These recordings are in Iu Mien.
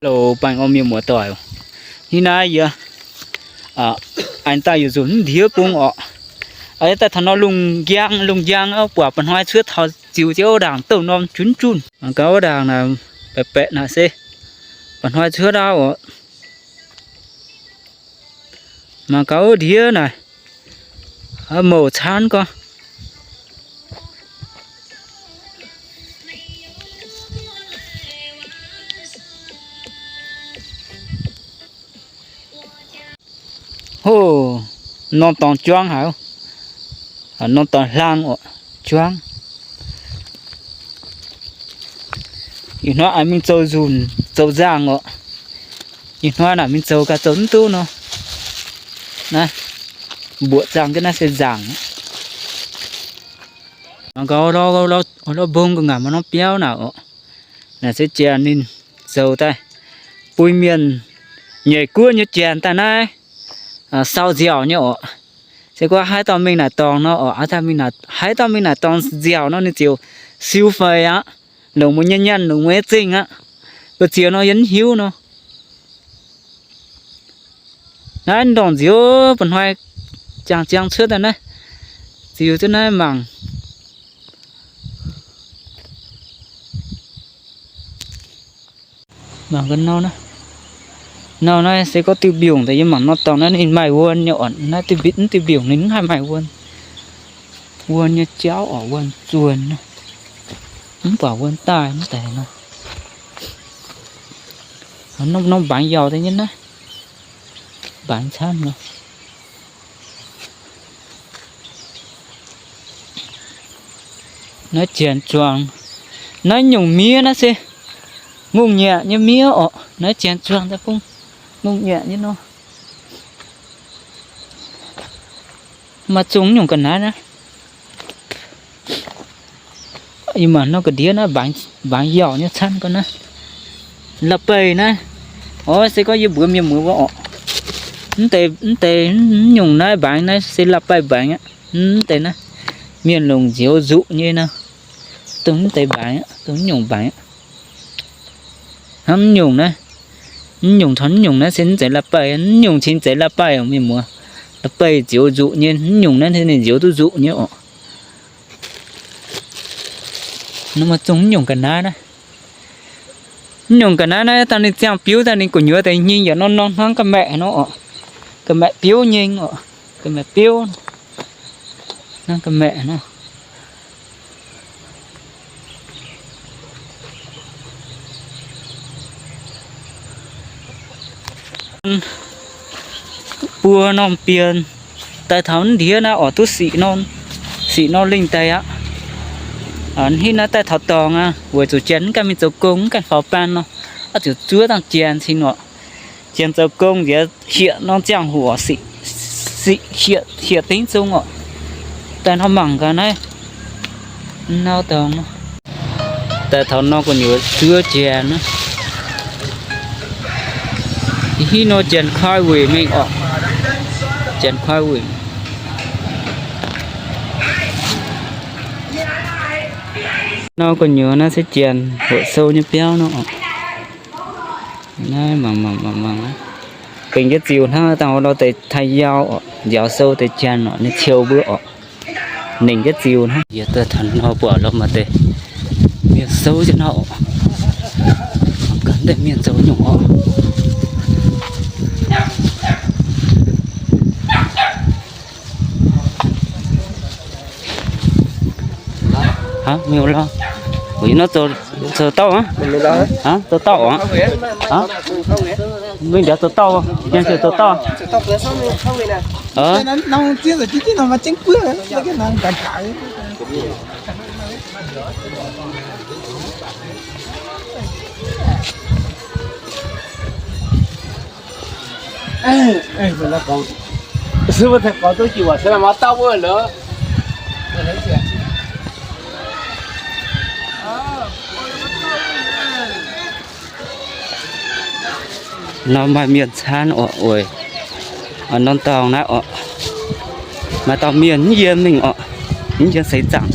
Hello, baengh orn mienh muoz-doic. Hnangv naaiv yie aengx daaih yietc nzunc mv ndiev bung orqc. Daaih taux nor lungh njang, lungh njang buatc ba'hnoi cuotv taux ziux jienv wuov ndaangc douh norm junv junh. Mangc gaax wuov ndaangc naaic, baeqc baeqc naaic se ba'hnoi cuotv ndau orqc. Mangc gaax wuov ndiev naaic, mouc camv gorx. Hov, norm dorngx juangv haic, norm dorngx hlang orqc, juangv. Ih hnoi aengx mingh zoux nzunc zoux nzangc orqc. Ih hnoi naaic mingh zoux gaax zoux mv duqv nor. Naaiv mbuoqc zaangh jienv naaiv se nzangc. Mangc gaax, o, lorz mbong gu'nguaaic maaih norm biauv naaic orqc. Naaic se janx ninh zoux daaih bun mienh nyeic guoqv nyei janx daaih naaiv sau nziaauc nyei orqc. Se gorngv haaix dauh mingh naaic dorngx nor orqc, haaix dauh mingh naaic dorngx nziaauc nor ninh ziouc siou feix aqv. Longc mbuo nyei nyanh, longc mbuo nyei zingh aqv. Mbu'ziex nor yie mv hiuv nor. Naaiv ndorngx nziouv ba'hnoi jangx ziangx cuotv daaih naaiv, ziux jienv naaiv mangc. Mangc gaax nau naaiv. Nau naaiv se gorngv diuh mbiungc daaih yie mangc nor dorngx naaiv ninh maaih wuonh nyei orqc. Naaiv diuh mbiungc, diuh mbiungc ninh mv haih maaih wuonh. Wuonh nyei jauv orqc, wuonh zuonh naaiv. Mv baac wuonh daaih mv deix nor. Norm, norm mbaengx yauc deix nyei naaiv. Mbaengx camv nor. Naaiv janx zuangx. Naaiv nyungc miev naaiv se ngongh nyiec nyei miev orqc. Naaiv janx zuangx daaih bung ngongh nyiec nyei nor. Maaih zungh nyungc ga'naaiv naaiv. Ih manc nor ga'ndiev naaiv mbaengx yauc nyei camv gorx naaiv. La'baih naaiv. Oix se gorngv yie mbuox mienh muoz wuov orqc, mv deix, mv deix nyungc naaiv mbaengx naaiv se la'baih mbaengx aqv. Mv deix naaiv mienh longc nzioux nzuqc nyei nor. Dongh mv deix mbaengx aqv, dongh nyungc mbaengx aqv. Hnangv nyungc naaiv, mv nyungc taux mv nyungc naaiv se mv zeiz la'baih, mv nyungc cingx zeiz la'baih mienh muoz. La'baih nzioux nzuqc nyei, mv nyungc naaiv ninh nzioux duqv nzuqc nyei orqc. Nor maaih zungh mv nyungc ga'naaiv naaiv. Mv nyungc ga'naaiv naaiv dangh ninh ziangh biuv daaih ninh gu'nyuoz deix nying yaac norm-norm hnangv ga'maeqc nor orqc. Ga'maeqc biouv nyei orqc. Ga'maeqc biouv. Hnangv ga'maeqc nor. Buo norm bienh daaih taux ndiev naaiv orqc duqv siqv norm, siqv norm lingh deix aqv. Hnangv naaiv daaih taux dorngx aqv, weic zuqc janx mv ganh mingh zoux gong mv ganh faaux baan nor, oix zuqc zuov dangh janx cingx orqc. Janx zoux gong nziex hietc norm ziangh hoc siqv, hietc dingv zong orqc. Daaih nor mangc gaax naaiv nau dorngx nor. Daaih taux nor gu'nyuoz zuov janx naaiv. Hiuv nor janx koi wuic mingh orqc. Janx koi wuic. Nor gu'nyuoz naaiv se janx hoqc sou nyei biauv nor orqc. Naaiv mangc mangc mangc mangc. Bingx jienv ziux hnangv dangh wuov nor deix taaih yau orqc, nziaaux sou deix janx orqc, ninh ciou mbuo orqc. Ningc jienv ziux hnangv. Yie daaih taux nor buatc lorqc maaih deix mienh souv jienv nor orqc. Mangc gaax deix mienh zoux nyungc orqc. Hnangv, mingh wuov lorqc. Wuov nor zoux, zoux dauh aqv. Hnangv, zoux dauh aqv. Hnangv, mingh ndau zoux dauh, mienh ziouc zoux dauh. Sư傅 thấy có tôi chịu bảo, sao mà tao quên nữa. Nor maaih mienh caanv orqc, oix norm dorngx naaiv orqc. Maaih dauh mienh mv yiem mingh orqc, mv yiem seix zaangc,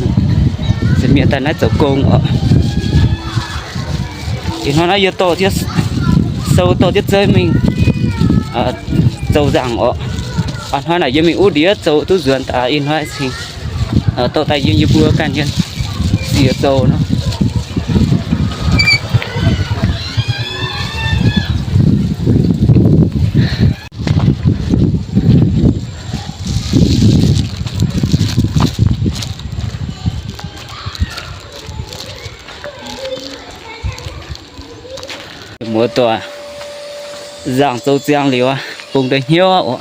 se mienh daaih naaiv zoux gong orqc. Ih hnoi naaiv yie dorh jienv Zoux dorh jienv zei mingh zoux nzaangc orqc. A'hnoi naaic yie mingh uv ndiev zoux duqv nzuonx daaih ih hnoi cingx dorh daaih yiem yie mbuo ganh nyei siex zoux nor. Muoz doic, nzaangc zoux ziangx liuz, bungx deix hnyouv oc.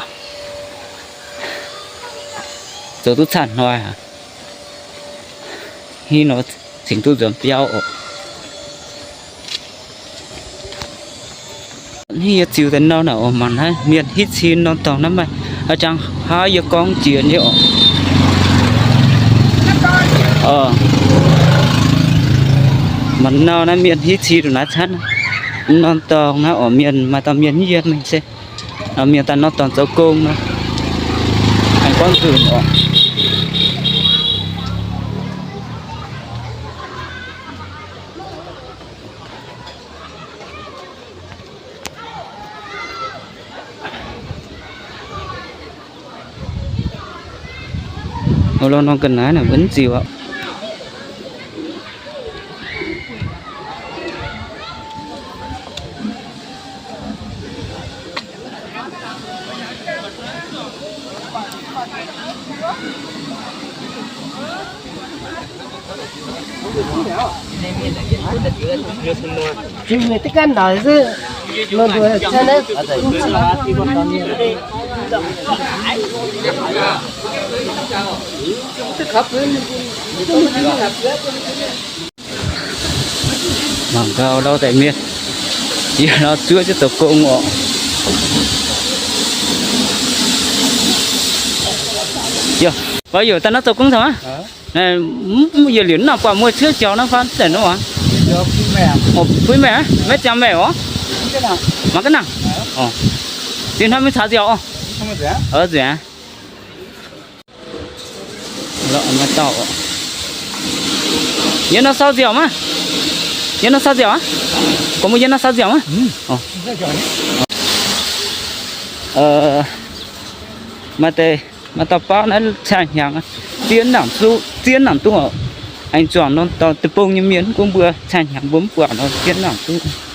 Zoux duqv camv hnoi, hnangv nor cingx duqv nzuonx biauv oc. Hnangv yie ziux daaih nor naaic oc, mangc naaiv mienh hitv cin norm dorngx naaiv maaih jangx haav yie gorngv jiex nyei oc. Mangc nor naaiv mienh hitv cin ndongc naaiv camv. Norm dorngx naaiv oc, mienh maaih dauh mienh yiem mingh se mienh daaih norm dorngx zoux gong nor, aengx gorngv nzunc oc. Lo norm ga'naaiv naaic mbuo mv ziux aqv. Mangc gaax lauh deix mienh, yie nor zuov jienv zoux gong oc. Yie, mbuo yaac daaih nor zoux gong caux aqv. Yie liuz naaiv buatc muoz-ciouv jaux naaiv fai deix nor aqv. Puix meih aqv, maiv ziangh meih oc. Mangc gaax naaic. Zinh hnoi mingh caux nziaauc oc. Nzueic aqv. Yie nor sau nziaauc maah. Yie nor sau nziaauc aqv. Gorngv mbuo yie nor sau nziaauc maah. Maaih deix, maaih dauh baav naaiv cai-hnyangx, ziev nangc duqv, ziev nangc duqv oc. Aengx zuangx nor dorh deic-bung nyei mienh, mv gunv mbuo cai-hnyangx mbuo mv buatc nor ziev nangc duqv.